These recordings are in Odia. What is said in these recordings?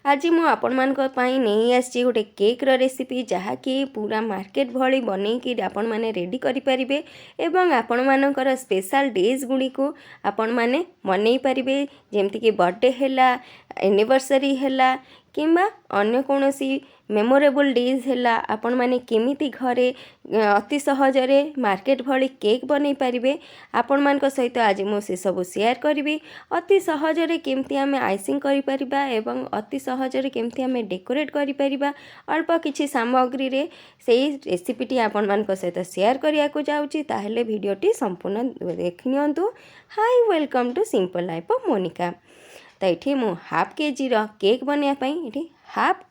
ଆଜି ମୁଁ ଆପଣମାନଙ୍କ ପାଇଁ ନେଇ ଆସିଛି ଗୋଟେ କେକ୍ର ରେସିପି, ଯାହାକି ପୁରା ମାର୍କେଟ ଭଳି ବନେଇକି ଆପଣମାନେ ରେଡ଼ି କରିପାରିବେ ଏବଂ ଆପଣମାନଙ୍କର ସ୍ପେଶାଲ୍ ଡେଜ୍ ଗୁଡ଼ିକୁ ଆପଣମାନେ ମନେଇ ପାରିବେ। ଯେମିତିକି ବର୍ଥଡ଼େ ହେଲା, ଆନିଭର୍ସରୀ ହେଲା କିମ୍ବା ଅନ୍ୟ କୌଣସି ମେମୋରେବୁଲ୍ ଡେଜ୍ ହେଲା, ଆପଣମାନେ କେମିତି ଘରେ ଅତି ସହଜରେ ମାର୍କେଟ ଭଳି କେକ୍ ବନେଇ ପାରିବେ, ଆପଣମାନଙ୍କ ସହିତ ଆଜି ମୁଁ ସେସବୁ ସେୟାର କରିବି। ଅତି ସହଜରେ କେମିତି ଆମେ ଆଇସିଂ କରିପାରିବା ଏବଂ ଅତି ସହଜରେ କେମିତି ଆମେ ଡେକୋରେଟ୍ କରିପାରିବା ଅଳ୍ପ କିଛି ସାମଗ୍ରୀରେ, ସେଇ ରେସିପିଟି ଆପଣମାନଙ୍କ ସହିତ ସେୟାର କରିବାକୁ ଯାଉଛି। ତାହେଲେ ଭିଡ଼ିଓଟି ସମ୍ପୂର୍ଣ୍ଣ ଦେଖିନିଅନ୍ତୁ। Hi, welcome to Simple Life of Monika. ତ ଏଠି ମୁଁ ହାଫ୍ କେଜିର କେକ୍ ବନେଇବା ପାଇଁ ଏଠି ହାଫ୍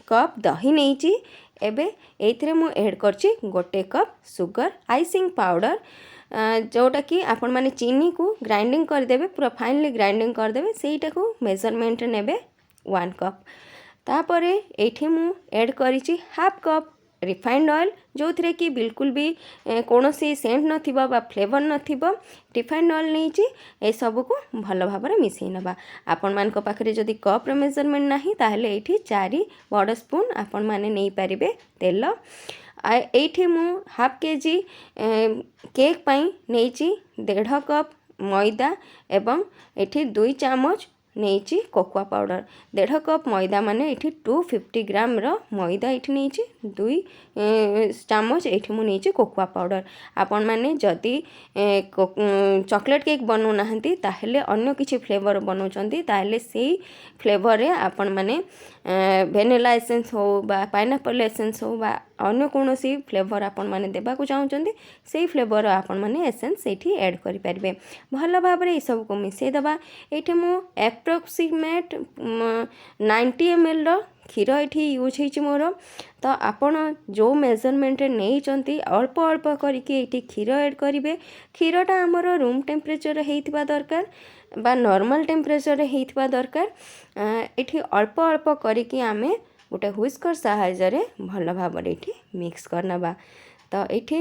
କପ୍ ଦହି ନେଇଛି। ଏବେ ଏଇଥିରେ ମୁଁ ଏଡ଼୍ କରିଛି 1 କପ୍ ସୁଗର ଆଇସିଂ ପାଉଡ଼ର, ଯେଉଁଟାକି ଆପଣମାନେ ଚିନିକୁ ଗ୍ରାଇଣ୍ଡିଙ୍ଗ କରିଦେବେ, ପୁରା ଫାଇନଲି ଗ୍ରାଇଣ୍ଡିଙ୍ଗ କରିଦେବେ, ସେଇଟାକୁ ମେଜରମେଣ୍ଟରେ ନେବେ 1 କପ୍। ତାପରେ ଏଇଠି ମୁଁ ଏଡ଼୍ କରିଛି ହାଫ୍ କପ୍ ରିଫାଇଣ୍ଡ ଅଏଲ୍, ଯେଉଁଥିରେ କି ବିଲକୁଲ ବି କୌଣସି ସେଣ୍ଟ ନଥିବ ବା ଫ୍ଲେଭର୍ ନଥିବ। ରିଫାଇଣ୍ଡ ଅଏଲ୍ ନେଇଛି। ଏସବୁକୁ ଭଲ ଭାବରେ ମିଶାଇ ନେବା। ଆପଣମାନଙ୍କ ପାଖରେ ଯଦି କପ୍ର ମେଜରମେଣ୍ଟ ନାହିଁ, ତାହେଲେ ଏଇଠି 4 ବଡ଼ ସ୍ପୁନ୍ ଆପଣମାନେ ନେଇପାରିବେ ତେଲ। ଏଇଠି ମୁଁ ହାଫ୍ କେଜି କେକ୍ ପାଇଁ ନେଇଛି 1.5 କପ୍ ମଇଦା ଏବଂ ଏଠି 2 ଚାମଚ ନେଇଛି କୋକୋଆ ପାଉଡ଼ର। 1.5 କପ୍ ମଇଦା ମାନେ ଏଇଠି 250 ଗ୍ରାମର ମଇଦା ଏଇଠି ନେଇଛି। 2 ଚାମଚ ଏଇଠି ମୁଁ ନେଇଛି କୋକୋଆ ପାଉଡ଼ର। ଆପଣମାନେ ଯଦି ଚକୋଲେଟ୍ କେକ୍ ବନଉନାହାନ୍ତି, ତାହେଲେ ଅନ୍ୟ କିଛି ଫ୍ଲେଭର୍ ବନଉଛନ୍ତି, ତାହେଲେ ସେଇ ଫ୍ଲେଭର୍ରେ ଆପଣମାନେ ଭେନିଲା ଏସେନ୍ସ ହଉ ବା ପାଇନାପଲ୍ ଏସେନ୍ସ ହଉ ବା ଅନ୍ୟ କୌଣସି ଫ୍ଲେଭର୍ ଆପଣମାନେ ଦେବାକୁ ଚାହୁଁଛନ୍ତି, ସେଇ ଫ୍ଲେଭର୍ ଆପଣମାନେ ଏସେନ୍ସ ସେଇଠି ଆଡ଼୍ କରିପାରିବେ। ଭଲ ଭାବରେ ଏସବୁକୁ ମିଶାଇ ଦେବା। ଏଇଠି ମୁଁ ଆପ୍ରୋକ୍ସିମେଟ୍ 90 ଏମ୍ଏଲ୍ର କ୍ଷୀର ଏଠି ୟୁଜ୍ ହେଇଛି ମୋର। ତ ଆପଣ ଯେଉଁ ମେଜରମେଣ୍ଟରେ ନେଇଛନ୍ତି, ଅଳ୍ପ ଅଳ୍ପ କରିକି ଏଇଠି କ୍ଷୀର ଆଡ଼୍ କରିବେ। କ୍ଷୀରଟା ଆମର ରୁମ୍ ଟେମ୍ପରେଚର୍ ହେଇଥିବା ଦରକାର ବା ନର୍ମାଲ୍ ଟେମ୍ପରେଚର୍ରେ ହେଇଥିବା ଦରକାର। ଏଠି ଅଳ୍ପ ଅଳ୍ପ କରିକି ଆମେ ଗୋଟେ ହ୍ୱିସ୍କର୍ ସାହାଯ୍ୟରେ ଭଲ ଭାବରେ ଏଇଠି ମିକ୍ସ କରିନେବା। ତ ଏଇଠି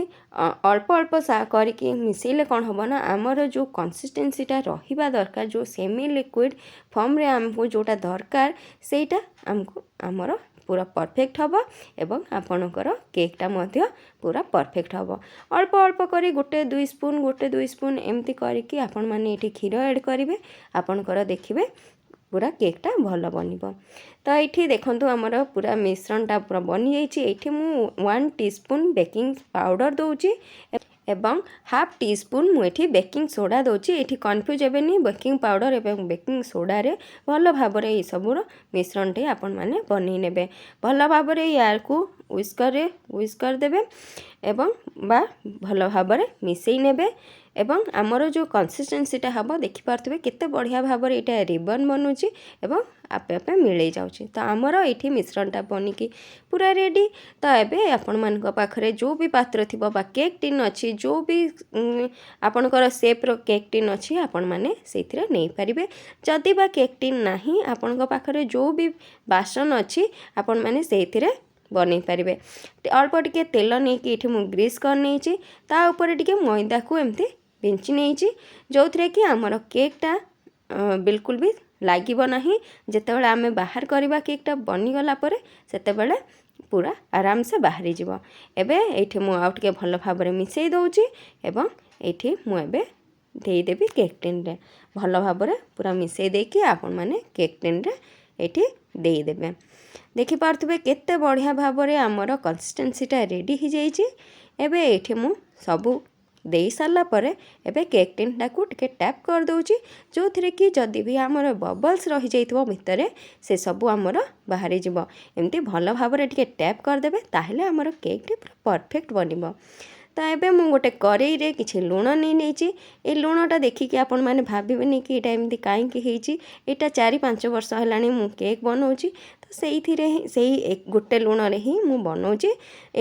ଅଳ୍ପ ଅଳ୍ପ କରିକି ମିଶାଇଲେ କ'ଣ ହେବ ନା, ଆମର ଯେଉଁ କନସିଷ୍ଟେନ୍ସିଟା ରହିବା ଦରକାର, ଯେଉଁ ସେମି ଲିକ୍ୱିଡ଼ ଫର୍ମରେ ଆମକୁ ଯେଉଁଟା ଦରକାର, ସେଇଟା ଆମକୁ ଆମର ପୁରା ପରଫେକ୍ଟ ହେବ ଏବଂ ଆପଣଙ୍କର କେକ୍ଟା ମଧ୍ୟ ପୁରା ପରଫେକ୍ଟ ହେବ। ଅଳ୍ପ ଅଳ୍ପ କରି 1-2 ସ୍ପୁନ୍, 1-2 ସ୍ପୁନ୍ ଏମିତି କରିକି ଆପଣମାନେ ଏଇଠି କ୍ଷୀର ଆଡ଼୍ କରିବେ। ଆପଣଙ୍କର ଦେଖିବେ ପୁରା କେକ୍ଟା ଭଲ ବନିବ। ତ ଏଇଠି ଦେଖନ୍ତୁ, ଆମର ପୁରା ମିଶ୍ରଣଟା ପୁରା ବନିଯାଇଛି। ଏଇଠି ମୁଁ 1 ଟି ସ୍ପୁନ୍ ବେକିଂ ପାଉଡ଼ର ଦେଉଛି ଏବଂ ହାଫ୍ ଟି ସ୍ପୁନ୍ ମୁଁ ଏଠି ବେକିଂ ସୋଡ଼ା ଦେଉଛି। ଏଠି କନଫ୍ୟୁଜ୍ ହେବେନି, ବେକିଂ ପାଉଡ଼ର ଏବଂ ବେକିଂ ସୋଡ଼ାରେ ଭଲ ଭାବରେ ଏଇସବୁର ମିଶ୍ରଣଟି ଆପଣମାନେ ବନେଇ ନେବେ। ଭଲ ଭାବରେ ୟାକୁ ୱିସ୍କରରେ ୱିସ୍କ କରିଦେବେ ଏବଂ ବା ଭଲ ଭାବରେ ମିଶାଇ ନେବେ ଏବଂ ଆମର ଯେଉଁ କନସିଷ୍ଟେନ୍ସିଟା ହେବ, ଦେଖିପାରୁଥିବେ କେତେ ବଢ଼ିଆ ଭାବରେ ଏଇଟା ରିବନ୍ ବନୁଛି ଏବଂ ଆପେ ଆପେ ମିଳେଇ ଯାଉଛି। ତ ଆମର ଏଇଠି ମିଶ୍ରଣଟା ବନିକି ପୁରା ରେଡ଼ି। ତ ଏବେ ଆପଣମାନଙ୍କ ପାଖରେ ଯେଉଁ ବି ପାତ୍ର ଥିବ ବା କେକ୍ ଟିନ୍ ଅଛି, ଯେଉଁ ବି ଆପଣଙ୍କର ସେପ୍ର କେକ୍ ଟିନ୍ ଅଛି, ଆପଣମାନେ ସେଇଥିରେ ନେଇପାରିବେ। ଯଦି ବା କେକ୍ ଟିନ୍ ନାହିଁ, ଆପଣଙ୍କ ପାଖରେ ଯେଉଁ ବି ବାସନ ଅଛି, ଆପଣମାନେ ସେଇଥିରେ ବନେଇ ପାରିବେ। ଅଳ୍ପ ଟିକେ ତେଲ ନେଇକି ଏଇଠି ମୁଁ ଗ୍ରୀସ୍ କରିନେଇଛି। ତା ଉପରେ ଟିକେ ମଇଦାକୁ ଏମିତି ବିଞ୍ଚି ନେଇଛି, ଯେଉଁଥିରେ କି ଆମର କେକ୍ଟା ବିଲକୁଲ ବି ଲାଗିବ ନାହିଁ। ଯେତେବେଳେ ଆମେ ବାହାର କରିବା, କେକ୍ଟା ବନିଗଲା ପରେ, ସେତେବେଳେ ପୁରା ଆରାମସେ ବାହାରିଯିବ। ଏବେ ଏଇଠି ମୁଁ ଆଉ ଟିକେ ଭଲ ଭାବରେ ମିଶାଇ ଦେଉଛି ଏବଂ ଏଇଠି ମୁଁ ଏବେ ଦେଇଦେବି କେକ୍ ଟିନ୍ରେ। ଭଲ ଭାବରେ ପୁରା ମିଶାଇ ଦେଇକି ଆପଣମାନେ କେକ୍ ଟିନ୍ରେ ଏଇଠି ଦେଇଦେବେ। ଦେଖିପାରୁଥିବେ କେତେ ବଢ଼ିଆ ଭାବରେ ଆମର କନସିଷ୍ଟେନ୍ସିଟା ରେଡ଼ି ହେଇଯାଇଛି। ଏବେ ଏଇଠି ମୁଁ ସବୁ ଦେଇ ସାରିଲା ପରେ ଏବେ କେକ୍ ଟିନ୍ଟାକୁ ଟିକେ ଟ୍ୟାପ୍ କରିଦେଉଛି, ଯେଉଁଥିରେ କି ଯଦି ବି ଆମର ବବଲ୍ସ ରହିଯାଇଥିବ ଭିତରେ, ସେସବୁ ଆମର ବାହାରିଯିବ। ଏମିତି ଭଲ ଭାବରେ ଟିକେ ଟ୍ୟାପ୍ କରିଦେବେ, ତାହେଲେ ଆମର କେକ୍ଟି ପୁରା ପରଫେକ୍ଟ ବନିବ। ତ ଏବେ ମୁଁ ଗୋଟେ କରେଇରେ କିଛି ଲୁଣ ନେଇ ନେଇଛି। ଏ ଲୁଣଟା ଦେଖିକି ଆପଣମାନେ ଭାବିବେନି କି ଏଇଟା ଏମିତି କାହିଁକି ହେଇଛି। ଏଇଟା 4-5 ବର୍ଷ ହେଲାଣି ମୁଁ କେକ୍ ବନଉଛି, ତ ସେଇଥିରେ ହିଁ, ସେଇ ଗୋଟେ ଲୁଣରେ ହିଁ ମୁଁ ବନଉଛି।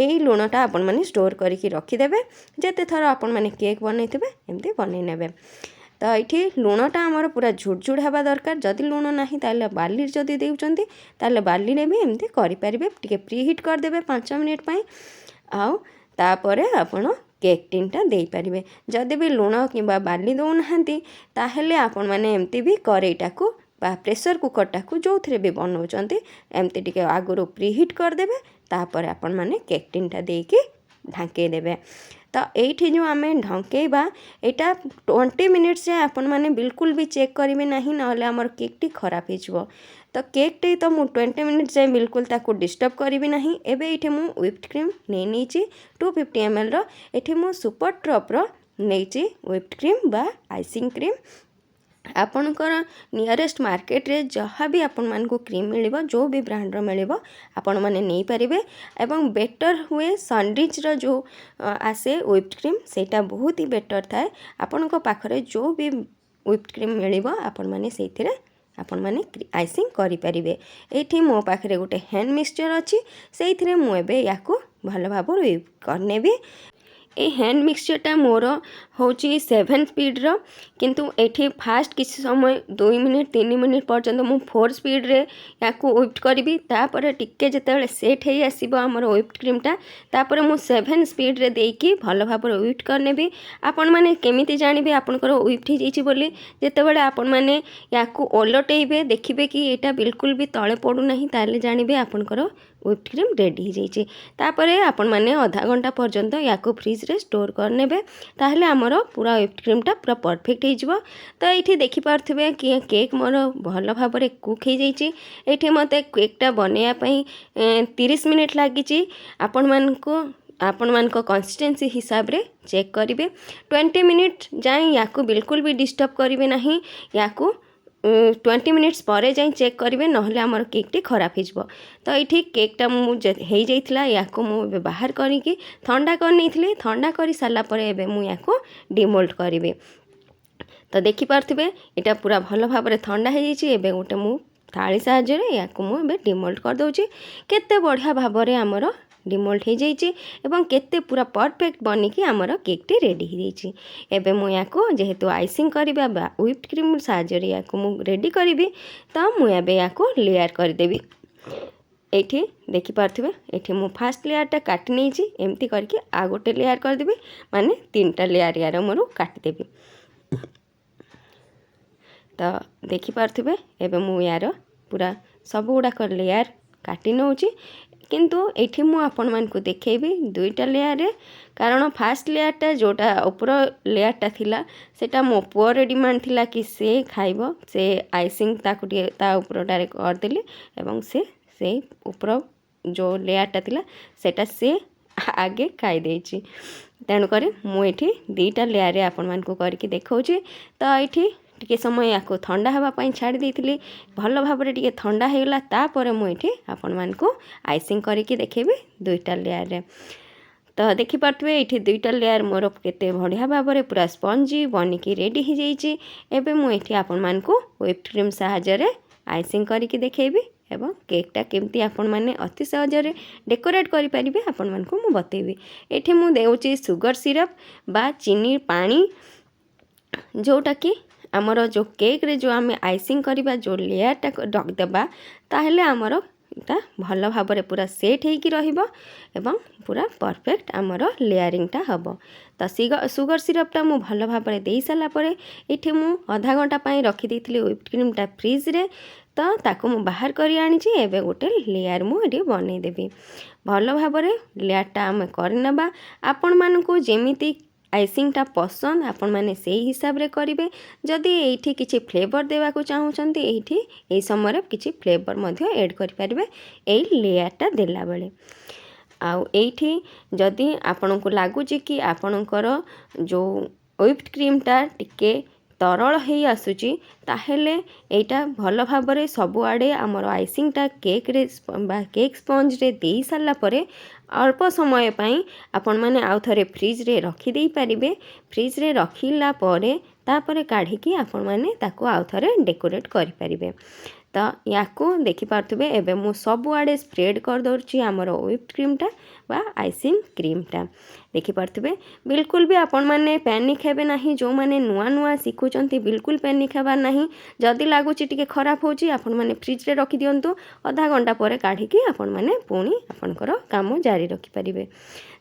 ଏଇ ଲୁଣଟା ଆପଣମାନେ ଷ୍ଟୋର୍ କରିକି ରଖିଦେବେ। ଯେତେ ଥର ଆପଣମାନେ କେକ୍ ବନେଇଥିବେ, ଏମିତି ବନେଇ ନେବେ। ତ ଏଇଠି ଲୁଣଟା ଆମର ପୁରା ଝୁଡ଼ଝୁଡ଼ ହେବା ଦରକାର। ଯଦି ଲୁଣ ନାହିଁ, ତାହେଲେ ବାଲି ଯଦି ଦେଉଛନ୍ତି, ତାହେଲେ ବାଲିରେ ବି ଏମିତି କରିପାରିବେ। ଟିକେ ପ୍ରି ହିଟ୍ କରିଦେବେ 5 ମିନିଟ୍ ପାଇଁ ଆଉ ତାପରେ ଆପଣ କେକ୍ ଟିନ୍ଟା ଦେଇପାରିବେ। ଯଦି ବି ଲୁଣ କିମ୍ବା ବାଲି ଦେଉନାହାନ୍ତି, ତାହେଲେ ଆପଣମାନେ ଏମିତି ବି କରେଇଟାକୁ ବା ପ୍ରେସର୍ କୁକର୍ଟାକୁ, ଯେଉଁଥିରେ ବି ବନାଉଛନ୍ତି, ଏମିତି ଟିକେ ଆଗରୁ ପ୍ରିହିଟ୍ କରିଦେବେ। ତାପରେ ଆପଣମାନେ କେକ୍ ଟିନ୍ଟା ଦେଇକି ଢାଙ୍କେଇ ଦେବେ। ତ ଏଇଠି ଯେଉଁ ଆମେ ଢଙ୍କେଇବା, ଏଇଟା 20 ମିନିଟ୍ସ ଯାଏଁ ଆପଣମାନେ ବିଲକୁଲ ବି ଚେକ୍ କରିବେ ନାହିଁ, ନହେଲେ ଆମର କେକ୍ଟି ଖରାପ ହେଇଯିବ। ତ କେକ୍ଟି ତ ମୁଁ 20 ମିନିଟ୍ସ ଯାଏଁ ବିଲକୁଲ ତାକୁ ଡିଷ୍ଟର୍ବ କରିବି ନାହିଁ। ଏବେ ଏଇଠି ମୁଁ ହ୍ୱିପ୍ଡ କ୍ରିମ୍ ନେଇ ନେଇଛି 250 ଏମ୍ଏଲ୍ର। ଏଠି ମୁଁ ସୁପର ଟପ୍ର ନେଇଛି ହ୍ୱିପ୍ଡ କ୍ରିମ୍ ବା ଆଇସିଂ କ୍ରିମ୍। ଆପଣଙ୍କର ନିୟରେଷ୍ଟ ମାର୍କେଟରେ ଯାହା ବି ଆପଣମାନଙ୍କୁ କ୍ରିମ୍ ମିଳିବ, ଯେଉଁ ବି ବ୍ରାଣ୍ଡର ମିଳିବ, ଆପଣମାନେ ନେଇପାରିବେ। ଏବଂ ବେଟର୍ ହୁଏ ସନରିଚ୍ର ଯେଉଁ ଆସେ ହ୍ୱିପ୍ଡ କ୍ରିମ୍, ସେଇଟା ବହୁତ ହି ବେଟର୍ ଥାଏ। ଆପଣଙ୍କ ପାଖରେ ଯେଉଁ ବି ହ୍ୱିପ୍ଡ କ୍ରିମ୍ ମିଳିବ, ଆପଣମାନେ ସେଇଥିରେ ଆପଣମାନେ ଆଇସିଂ କରିପାରିବେ। ଏଇଠି ମୋ ପାଖରେ ଗୋଟେ ହ୍ୟାଣ୍ଡ ମିକ୍ସଚର୍ ଅଛି, ସେଇଥିରେ ମୁଁ ଏବେ ୟାକୁ ଭଲ ଭାବରେ ହ୍ୱିପ୍ କରିନେବି। ଏଇ ହ୍ୟାଣ୍ଡ ମିକ୍ସଚର୍ଟା ମୋର ହେଉଛି 7 ସ୍ପିଡ଼ର, କିନ୍ତୁ ଏଠି ଫାଷ୍ଟ କିଛି ସମୟ, 2 ମିନିଟ୍ 3 ମିନିଟ୍ ପର୍ଯ୍ୟନ୍ତ ମୁଁ 4 ସ୍ପିଡ଼ରେ ୟାକୁ ହ୍ୱିପ୍ଡ କରିବି। ତାପରେ ଟିକେ ଯେତେବେଳେ ସେଟ୍ ହେଇ ଆସିବ ଆମର ହ୍ୱିପ୍ଡ କ୍ରିମ୍ଟା, ତାପରେ ମୁଁ 7 ସ୍ପିଡ଼ରେ ଦେଇକି ଭଲ ଭାବରେ ହ୍ୱିପ୍ଡ କରିନେବି। ଆପଣମାନେ କେମିତି ଜାଣିବେ ଆପଣଙ୍କର ହ୍ୱିପ୍ଡ ହେଇଯାଇଛି ବୋଲି? ଯେତେବେଳେ ଆପଣମାନେ ୟାକୁ ଓଲଟେଇବେ, ଦେଖିବେ କି ଏଇଟା ବିଲକୁଲ ବି ତଳେ ପଡ଼ୁନାହିଁ, ତାହେଲେ ଜାଣିବେ ଆପଣଙ୍କର ହ୍ୱିପ୍ଡ କ୍ରିମ୍ ରେଡ଼ି ହେଇଯାଇଛି। ତାପରେ ଆପଣମାନେ ଅଧା ଘଣ୍ଟା ପର୍ଯ୍ୟନ୍ତ ୟାକୁ ଫ୍ରିଜ୍ରେ ଷ୍ଟୋର୍ କରିନେବେ, ତାହେଲେ ଆମର ପୁରା ହ୍ୱିପ୍ଡ କ୍ରିମ୍ଟା ପୁରା ପରଫେକ୍ଟ ହେଇଯିବ। ତ ଏଇଠି ଦେଖିପାରୁଥିବେ କି କେକ୍ ମୋର ଭଲ ଭାବରେ କୁକ୍ ହେଇଯାଇଛି। ଏଇଠି ମୋତେ କେକ୍ଟା ବନେଇବା ପାଇଁ 30 ମିନିଟ୍ ଲାଗିଛି। ଆପଣମାନଙ୍କୁ ଆପଣମାନଙ୍କ କନସିଷ୍ଟେନ୍ସି ହିସାବରେ ଚେକ୍ କରିବେ। 20 ମିନିଟ୍ ଯାଏଁ ୟାକୁ ବିଲକୁଲ ବି ଡିଷ୍ଟର୍ବ କରିବେ ନାହିଁ। ୟାକୁ 20 ମିନିଟ୍ସ ପରେ ଯାଇ ଚେକ୍ କରିବେ, ନହେଲେ ଆମର କେକ୍ଟି ଖରାପ ହେଇଯିବ। ତ ଏଇଠି କେକ୍ଟା ମୁଁ ହେଇଯାଇଥିଲା, ୟାକୁ ମୁଁ ଏବେ ବାହାର କରିକି ଥଣ୍ଡା କରିନେଇଥିଲି। ଥଣ୍ଡା କରି ସାରିଲା ପରେ ଏବେ ମୁଁ ୟାକୁ ଡିମୋଲ୍ଡ କରିବି। ତ ଦେଖିପାରୁଥିବେ, ଏଇଟା ପୁରା ଭଲ ଭାବରେ ଥଣ୍ଡା ହେଇଯାଇଛି। ଏବେ ଗୋଟେ ମୁଁ ଥାଳି ସାହାଯ୍ୟରେ ୟାକୁ ମୁଁ ଏବେ ଡିମୋଲ୍ଡ କରିଦେଉଛି। କେତେ ବଢ଼ିଆ ଭାବରେ ଆମର ଡିମୋଲ୍ଡ ହେଇଯାଇଛି ଏବଂ କେତେ ପୁରା ପରଫେକ୍ଟ ବନିକି ଆମର କେକ୍ଟି ରେଡ଼ି ହେଇଯାଇଛି। ଏବେ ମୁଁ ୟାକୁ ଯେହେତୁ ଆଇସିଂ କରିବା ବା ହ୍ୱିପ୍ଡ କ୍ରିମ୍ ସାହାଯ୍ୟରେ ୟାକୁ ମୁଁ ରେଡ଼ି କରିବି, ତ ମୁଁ ଏବେ ୟାକୁ ଲେୟାର୍ କରିଦେବି। ଏଇଠି ଦେଖିପାରୁଥିବେ, ଏଇଠି ମୁଁ ଫାଷ୍ଟ ଲେୟାର୍ଟା କାଟି ନେଇଛି। ଏମିତି କରିକି ଆଉ ଗୋଟେ ଲେୟାର୍ କରିଦେବି, ମାନେ ତିନିଟା ଲେୟାର୍ ୟାର ମୋର କାଟିଦେବି। ତ ଦେଖିପାରୁଥିବେ, ଏବେ ମୁଁ ୟାର ପୁରା ସବୁଗୁଡ଼ାକ ଲେୟାର୍ କାଟି ନେଉଛି। କିନ୍ତୁ ଏଇଠି ମୁଁ ଆପଣମାନଙ୍କୁ ଦେଖେଇବି ଦୁଇଟା ଲେୟାର୍ରେ, କାରଣ ଫାଷ୍ଟ ଲେୟାର୍ଟା ଯେଉଁଟା ଉପର ଲେୟାର୍ଟା ଥିଲା, ସେଇଟା ମୋ ପୁଅର ଡିମାଣ୍ଡ ଥିଲା କି ସେ ଖାଇବ। ସେ ଆଇସିଂ ତାକୁ ଟିକେ ତା ଉପରଟାରେ କରିଦେଲି ଏବଂ ସେ ସେଇ ଉପର ଯେଉଁ ଲେୟାର୍ଟା ଥିଲା, ସେଇଟା ସେ ଆଗେ ଖାଇଦେଇଛି। ତେଣୁକରି ମୁଁ ଏଇଠି ଦୁଇଟା ଲେୟାର୍ରେ ଆପଣମାନଙ୍କୁ କରିକି ଦେଖାଉଛି। ତ ଏଇଠି ଟିକେ ସମୟ ୟାକୁ ଥଣ୍ଡା ହେବା ପାଇଁ ଛାଡ଼ି ଦେଇଥିଲି। ଭଲ ଭାବରେ ଟିକେ ଥଣ୍ଡା ହେଇଗଲା, ତାପରେ ମୁଁ ଏଇଠି ଆପଣମାନଙ୍କୁ ଆଇସିଂ କରିକି ଦେଖେଇବି ଦୁଇଟା ଲେୟାର୍ରେ। ତ ଦେଖିପାରୁଥିବେ, ଏଇଠି ଦୁଇଟା ଲେୟାର୍ ମୋର କେତେ ବଢ଼ିଆ ଭାବରେ ପୁରା ସ୍ପଞ୍ଜି ବନିକି ରେଡ଼ି ହେଇଯାଇଛି। ଏବେ ମୁଁ ଏଇଠି ଆପଣମାନଙ୍କୁ ହ୍ୱିପ୍ଡ କ୍ରିମ୍ ସାହାଯ୍ୟରେ ଆଇସିଂ କରିକି ଦେଖେଇବି ଏବଂ କେକ୍ଟା କେମିତି ଆପଣମାନେ ଅତି ସହଜରେ ଡେକୋରେଟ୍ କରିପାରିବେ, ଆପଣମାନଙ୍କୁ ମୁଁ ବତେଇବି। ଏଇଠି ମୁଁ ଦେଉଛି ସୁଗର ସିରପ୍ ବା ଚିନି ପାଣି, ଯେଉଁଟାକି ଆମର ଯେଉଁ କେକ୍ରେ ଯେଉଁ ଆମେ ଆଇସିଂ କରିବା, ଯେଉଁ ଲେୟାର୍ଟା ଦେବା, ତାହେଲେ ଆମର ଏଇଟା ଭଲ ଭାବରେ ପୁରା ସେଟ୍ ହେଇକି ରହିବ ଏବଂ ପୁରା ପରଫେକ୍ଟ ଆମର ଲେୟାରିଂଟା ହେବ। ତ ସୁଗର ସିରପ୍ଟା ମୁଁ ଭଲ ଭାବରେ ଦେଇ ସାରିଲା ପରେ ଏଇଠି ମୁଁ ଅଧା ଘଣ୍ଟା ପାଇଁ ରଖିଦେଇଥିଲି ହ୍ୱିପ୍ଡ କ୍ରିମ୍ଟା ଫ୍ରିଜ୍ରେ। ତ ତାକୁ ମୁଁ ବାହାର କରି ଆଣିଛି। ଏବେ ଗୋଟେ ଲେୟାର୍ ମୁଁ ଏଠି ବନେଇଦେବି। ଭଲ ଭାବରେ ଲେୟାର୍ଟା ଆମେ କରିନେବା। ଆପଣମାନଙ୍କୁ ଯେମିତି ଆଇସିଂଟା ପସନ୍ଦ, ଆପଣମାନେ ସେଇ ହିସାବରେ କରିବେ। ଯଦି ଏଇଠି କିଛି ଫ୍ଲେଭର୍ ଦେବାକୁ ଚାହୁଁଛନ୍ତି, ଏଇଠି ଏଇ ସମୟରେ କିଛି ଫ୍ଲେଭର୍ ମଧ୍ୟ ଏଡ଼୍ କରିପାରିବେ ଏଇ ଲେୟାର୍ଟା ଦେଲାବେଳେ। ଆଉ ଏଇଠି ଯଦି ଆପଣଙ୍କୁ ଲାଗୁଛି କି ଆପଣଙ୍କର ଯେଉଁ ହ୍ୱିପ୍ଡ କ୍ରିମ୍ଟା ଟିକେ ତରଳ ହେଇ ଆସୁଛି, ତାହେଲେ ଏଇଟା ଭଲ ଭାବରେ ସବୁଆଡ଼େ ଆମର ଆଇସିଂଟା କେକ୍ରେ ବା କେକ୍ ସ୍ପଞ୍ଜରେ ଦେଇ ସାରିଲା ପରେ ଅଳ୍ପ ସମୟ ପାଇଁ ଆପଣମାନେ ଆଉ ଥରେ ଫ୍ରିଜ୍ରେ ରଖିଦେଇପାରିବେ। ଫ୍ରିଜ୍ରେ ରଖିଲା ପରେ ତାପରେ କାଢ଼ିକି ଆପଣମାନେ ତାକୁ ଆଉ ଥରେ ଡେକୋରେଟ୍ କରିପାରିବେ। ତ ୟାକୁ ଦେଖିପାରୁଥିବେ, ଏବେ ମୁଁ ସବୁଆଡ଼େ ସ୍ପ୍ରେଡ଼୍ କରିଦେଉଛି ଆମର ହ୍ୱିପ୍ଡ କ୍ରିମ୍ଟା ବା ଆଇସିଂ କ୍ରିମ୍ଟା। ଦେଖିପାରୁଥିବେ, ବିଲକୁଲ ବି ଆପଣମାନେ ପ୍ୟାନିକ୍ ହେବେ ନାହିଁ। ଯେଉଁମାନେ ନୂଆ ନୂଆ ଶିଖୁଛନ୍ତି, ବିଲକୁଲ ପ୍ୟାନିକ୍ ହେବାର ନାହିଁ। ଯଦି ଲାଗୁଛି ଟିକେ ଖରାପ ହେଉଛି, ଆପଣମାନେ ଫ୍ରିଜ୍ରେ ରଖିଦିଅନ୍ତୁ। ଅଧା ଘଣ୍ଟା ପରେ କାଢ଼ିକି ଆପଣମାନେ ପୁଣି ଆପଣଙ୍କର କାମ ଜାରି ରଖିପାରିବେ।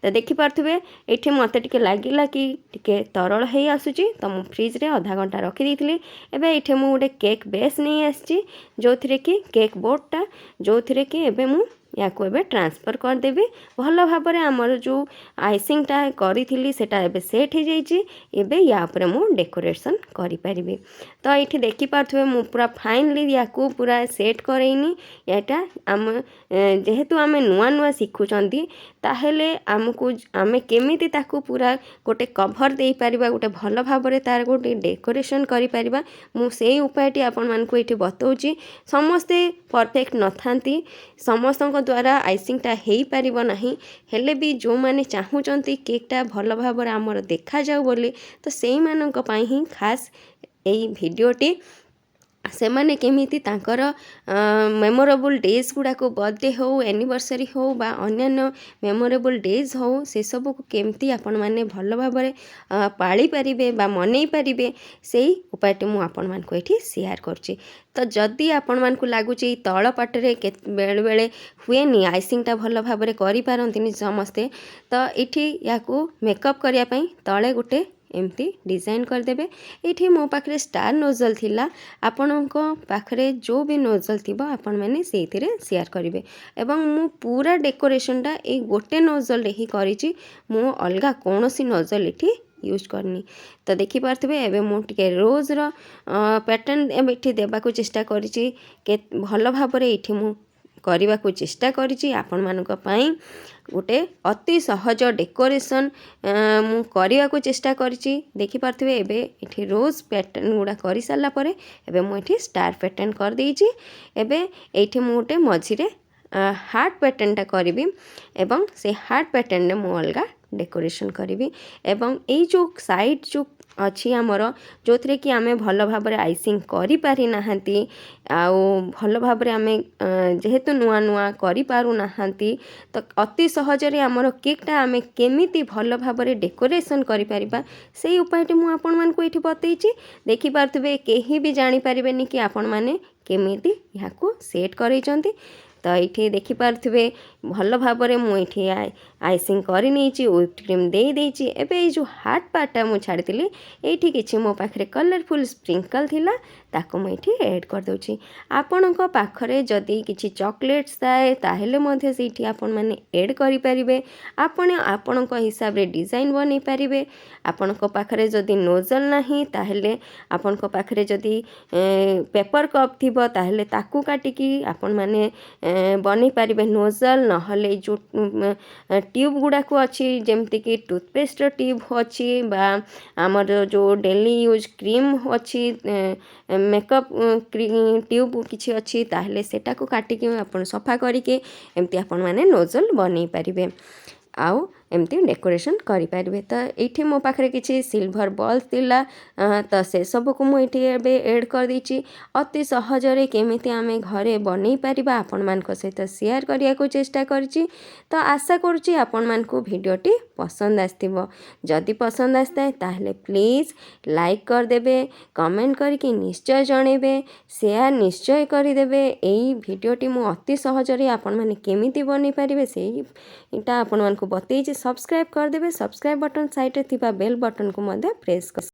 ତ ଦେଖିପାରୁଥିବେ, ଏଇଠି ମୋତେ ଟିକେ ଲାଗିଲା କି ଟିକେ ତରଳ ହେଇ ଆସୁଛି, ତ ମୁଁ ଫ୍ରିଜ୍ରେ ଅଧା ଘଣ୍ଟା ରଖିଦେଇଥିଲି। ଏବେ ଏଇଠି ମୁଁ ଗୋଟେ କେକ୍ ବେସ୍ ନେଇ ଆସିଛି, ଯେଉଁଥିରେ କି କେକ୍ ବୋର୍ଡ଼ଟା, ଯେଉଁଥିରେ କି ଏବେ ମୁଁ ୟାକୁ ଏବେ ଟ୍ରାନ୍ସଫର୍ କରିଦେବି। ଭଲ ଭାବରେ ଆମର ଯେଉଁ ଆଇସିଂଟା କରିଥିଲି, ସେଇଟା ଏବେ ସେଟ୍ ହେଇଯାଇଛି। ଏବେ ୟା ଉପରେ ମୁଁ ଡେକୋରେସନ୍ କରିପାରିବି। ତ ଏଇଠି ଦେଖିପାରୁଥିବେ, ମୁଁ ପୁରା ଫାଇନଲି ୟାକୁ ପୁରା ସେଟ୍ କରେଇନି। ଏଇଟା ଆମ ଯେହେତୁ ଆମେ ନୂଆ ନୂଆ ଶିଖୁଛନ୍ତି, ତାହେଲେ ଆମକୁ ଆମେ କେମିତି ତାକୁ ପୁରା ଗୋଟେ କଭର୍ ଦେଇପାରିବା, ଗୋଟେ ଭଲ ଭାବରେ ତାର ଗୋଟେ ଡେକୋରେସନ୍ କରିପାରିବା, ମୁଁ ସେଇ ଉପାୟଟି ଆପଣମାନଙ୍କୁ ଏଇଠି ବତଉଛି। ସମସ୍ତେ ପରଫେକ୍ଟ ନଥାନ୍ତି, ସମସ୍ତଙ୍କ ଦ୍ୱାରା ଆଇସିଂଟା ହେଇପାରିବ ନାହିଁ। ହେଲେ ବି ଯେଉଁମାନେ ଚାହୁଁଛନ୍ତି କେକ୍ଟା ଭଲ ଭାବରେ ଆମର ଦେଖାଯାଉ ବୋଲି, ତ ସେଇମାନଙ୍କ ପାଇଁ ହିଁ ଖାସ୍ ଏଇ ଭିଡ଼ିଓଟି। ସେମାନେ କେମିତି ତାଙ୍କର ମେମୋରେବୁଲ୍ ଡେଜ୍ ଗୁଡ଼ାକୁ, ବର୍ଥଡ଼େ ହେଉ, ଆନିଭର୍ସରୀ ହେଉ ବା ଅନ୍ୟାନ୍ୟ ମେମୋରେବୁଲ୍ ଡେଜ୍ ହେଉ, ସେସବୁକୁ କେମିତି ଆପଣମାନେ ଭଲ ଭାବରେ ପାଳିପାରିବେ ବା ମନେଇ ପାରିବେ, ସେଇ ଉପାୟଟି ମୁଁ ଆପଣମାନଙ୍କୁ ଏଇଠି ସେୟାର କରୁଛି। ତ ଯଦି ଆପଣମାନଙ୍କୁ ଲାଗୁଛି ତଳ ପାଟରେ ବେଳେବେଳେ ହୁଏନି, ଆଇସିଂଟା ଭଲ ଭାବରେ କରିପାରନ୍ତିନି ସମସ୍ତେ, ତ ଏଇଠି ୟାକୁ ମେକଅପ୍ କରିବା ପାଇଁ ତଳେ ଗୋଟେ ଏମିତି ଡିଜାଇନ୍ କରିଦେବେ। ଏଇଠି ମୋ ପାଖରେ ଷ୍ଟାର୍ ନୋଜଲ୍ ଥିଲା। ଆପଣଙ୍କ ପାଖରେ ଯେଉଁ ବି ନୋଜଲ୍ ଥିବ, ଆପଣମାନେ ସେଇଥିରେ ସେୟାର କରିବେ। ଏବଂ ମୁଁ ପୁରା ଡେକୋରେସନ୍ଟା ଏଇ ଗୋଟେ ନୋଜଲ୍ରେ ହିଁ କରିଛି। ମୁଁ ଅଲଗା କୌଣସି ନୋଜଲ୍ ଏଠି ୟୁଜ୍ କରିନି। ତ ଦେଖିପାରୁଥିବେ, ଏବେ ମୁଁ ଟିକେ ରୋଜ୍ର ପ୍ୟାଟର୍ନ ଏବେ ଏଠି ଦେବାକୁ ଚେଷ୍ଟା କରିଛି। ଭଲ ଭାବରେ ଏଇଠି ମୁଁ କରିବାକୁ ଚେଷ୍ଟା କରିଛି। ଆପଣମାନଙ୍କ ପାଇଁ ଗୋଟେ ଅତି ସହଜ ଡେକୋରେସନ୍ ମୁଁ କରିବାକୁ ଚେଷ୍ଟା କରିଛି। ଦେଖିପାରୁଥିବେ, ଏବେ ଏଠି ରୋଜ୍ ପ୍ୟାଟର୍ନ ଗୁଡ଼ା କରିସାରିଲା ପରେ ଏବେ ମୁଁ ଏଠି ଷ୍ଟାର୍ ପ୍ୟାଟର୍ନ କରିଦେଇଛି। ଏବେ ଏଇଠି ମୁଁ ଗୋଟେ ମଝିରେ ହାର୍ଟ ପ୍ୟାଟର୍ନଟା କରିବି ଏବଂ ସେ ହାର୍ଟ ପ୍ୟାଟର୍ନରେ ମୁଁ ଅଲଗା ଡେକୋରେସନ୍ କରିବି। ଏବଂ ଏଇ ଯେଉଁ ସାଇଡ଼୍ ଯେଉଁ ଅଛି ଆମର, ଯେଉଁଥିରେ କି ଆମେ ଭଲ ଭାବରେ ଆଇସିଂ କରିପାରିନାହାନ୍ତି ଆଉ ଭଲ ଭାବରେ ଆମେ ଯେହେତୁ ନୂଆ ନୂଆ କରିପାରୁନାହାନ୍ତି, ତ ଅତି ସହଜରେ ଆମର କେକ୍ଟା ଆମେ କେମିତି ଭଲ ଭାବରେ ଡେକୋରେସନ୍ କରିପାରିବା, ସେଇ ଉପାୟଟି ମୁଁ ଆପଣମାନଙ୍କୁ ଏଇଠି ବତେଇଛି। ଦେଖିପାରୁଥିବେ, କେହି ବି ଜାଣିପାରିବେନି କି ଆପଣମାନେ କେମିତି ଏହାକୁ ସେଟ୍ କରେଇଛନ୍ତି। ତ ଏଇଠି ଦେଖିପାରୁଥିବେ, ଭଲ ଭାବରେ ମୁଁ ଏଇଠି ଆଇସିଂ କରିନେଇଛି, ହ୍ୱିପ୍ କ୍ରିମ୍ ଦେଇଦେଇଛି। ଏବେ ଏଇ ଯେଉଁ ହାର୍ଟ ପାର୍ଟଟା ମୁଁ ଛାଡ଼ିଥିଲି, ଏଇଠି କିଛି ମୋ ପାଖରେ କଲରଫୁଲ୍ ସ୍ପ୍ରିଙ୍କଲ୍ ଥିଲା, ତାକୁ ମୁଁ ଏଇଠି ଏଡ଼୍ କରିଦେଉଛି। ଆପଣଙ୍କ ପାଖରେ ଯଦି କିଛି ଚକୋଲେଟ୍ସ ଥାଏ, ତାହେଲେ ମଧ୍ୟ ସେଇଠି ଆପଣମାନେ ଏଡ଼୍ କରିପାରିବେ। ଆପଣ ଆପଣଙ୍କ ହିସାବରେ ଡିଜାଇନ୍ ବନେଇ ପାରିବେ। ଆପଣଙ୍କ ପାଖରେ ଯଦି ନୋଜଲ୍ ନାହିଁ, ତାହେଲେ ଆପଣଙ୍କ ପାଖରେ ଯଦି ପେପର୍ କପ୍ ଥିବ, ତାହେଲେ ତାକୁ କାଟିକି ଆପଣମାନେ ବନେଇ ପାରିବେ ନୋଜଲ୍। ନହେଲେ ଏଇ ଯେଉଁ ଟ୍ୟୁବ୍ ଗୁଡ଼ାକ ଅଛି, ଯେମିତିକି ଟୁଥପେଷ୍ଟର ଟ୍ୟୁବ୍ ଅଛି ବା ଆମର ଯେଉଁ ଡେଲି ୟୁଜ୍ କ୍ରିମ୍ ଅଛି, ମେକଅପ୍ ଟ୍ୟୁବ୍ କିଛି ଅଛି, ତାହେଲେ ସେଟାକୁ କାଟିକି ଆପଣ ସଫା କରିକି ଏମିତି ଆପଣମାନେ ନୋଜଲ୍ ବନେଇ ପାରିବେ ଆଉ ଏମିତି ଡେକୋରେସନ୍ କରିପାରିବେ। ତ ଏଇଠି ମୋ ପାଖରେ କିଛି ସିଲଭର ବଲ୍ସ ଥିଲା, ତ ସେସବୁକୁ ମୁଁ ଏଇଠି ଏବେ ଏଡ଼୍ କରିଦେଇଛି। ଅତି ସହଜରେ କେମିତି ଆମେ ଘରେ ବନେଇ ପାରିବା, ଆପଣମାନଙ୍କ ସହିତ ସେୟାର କରିବାକୁ ଚେଷ୍ଟା କରିଛି। ତ ଆଶା କରୁଛି ଆପଣମାନଙ୍କୁ ଭିଡ଼ିଓଟି ପସନ୍ଦ ଆସିଥିବ। ଯଦି ପସନ୍ଦ ଆସିଥାଏ, ତାହେଲେ ପ୍ଲିଜ୍ ଲାଇକ୍ କରିଦେବେ, କମେଣ୍ଟ କରିକି ନିଶ୍ଚୟ ଜଣେଇବେ, ସେୟାର ନିଶ୍ଚୟ କରିଦେବେ। ଏଇ ଭିଡ଼ିଓଟି ମୁଁ ଅତି ସହଜରେ ଆପଣମାନେ କେମିତି ବନେଇ ପାରିବେ, ସେଇଟା ଆପଣମାନଙ୍କୁ ବତେଇଛି। ସବସ୍କ୍ରାଇବ୍ କରିଦେବେ। ସବସ୍କ୍ରାଇବ୍ ବଟନ୍ ସାଇଡ଼୍ରେ ଥିବା ବେଲ୍ ବଟନ୍କୁ ମଧ୍ୟ ପ୍ରେସ୍ କରି